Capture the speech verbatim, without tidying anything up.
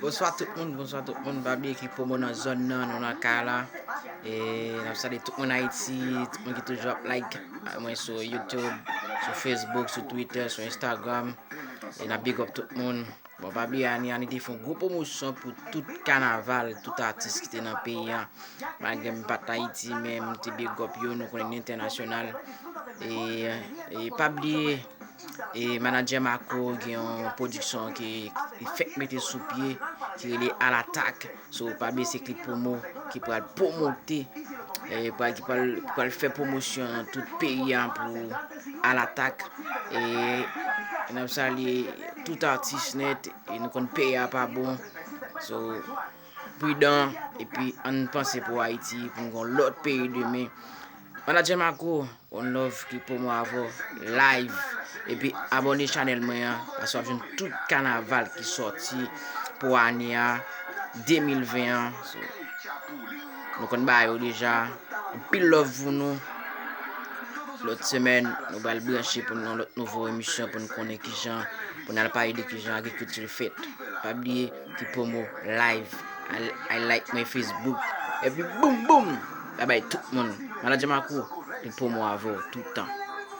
Bonswa tout moun, bonswa tout moun. Pa bliye ki pwomo nan zòn nan, nou nan kay la. E n ap salye tout moun Ayiti, tout moun ki toujou ap like mwen sou YouTube, sou Facebook, sou Twitter, sou Instagram. E n ap big up tout moun. Bon, pa bliye, Ania, Ania te fè yon gwo pwomosyon pou tout kanaval, tout atis ki te nan peyi a. Malgre m pa t Ayiti, men m te big up yo, nou konnen n entènasyonal. E, e pa bliye, e manadjè Marco gen yon pwodiksyon ki li fèk mete sou pye, ki rele Alatak. So, pa bliye se Clip Promo ki pral pwomote, e pral, ki pral, ki pral fè pwomosyon nan tout peyi a pou Alatak. E n ap salye tout atis nèt, e nou konn peyi a pa bon. So, pridan, epi ann panse pou Ayiti, pou n gen lòt peyi demen. Manadjè Marco, one love, Clip Promo avè w live. Epi abòne chanèl mwen an, paske w ap jwenn tout kanaval ki sòti pou ane a, de mil ven an. So, nou konn bagay yo deja. Anpil love pou nou. Lòt semèn, nou pral branche pou nou yon lòt nouvo emisyon pou nou konnen kijan, pou n al pale de kijan agrikilti fèt. Pa bliye, Clip Promo live. Al, al like mwen Facebook. Epi boum boum! Babay tout moun. Manadjè Marco, Clip Promo avè w tout tan.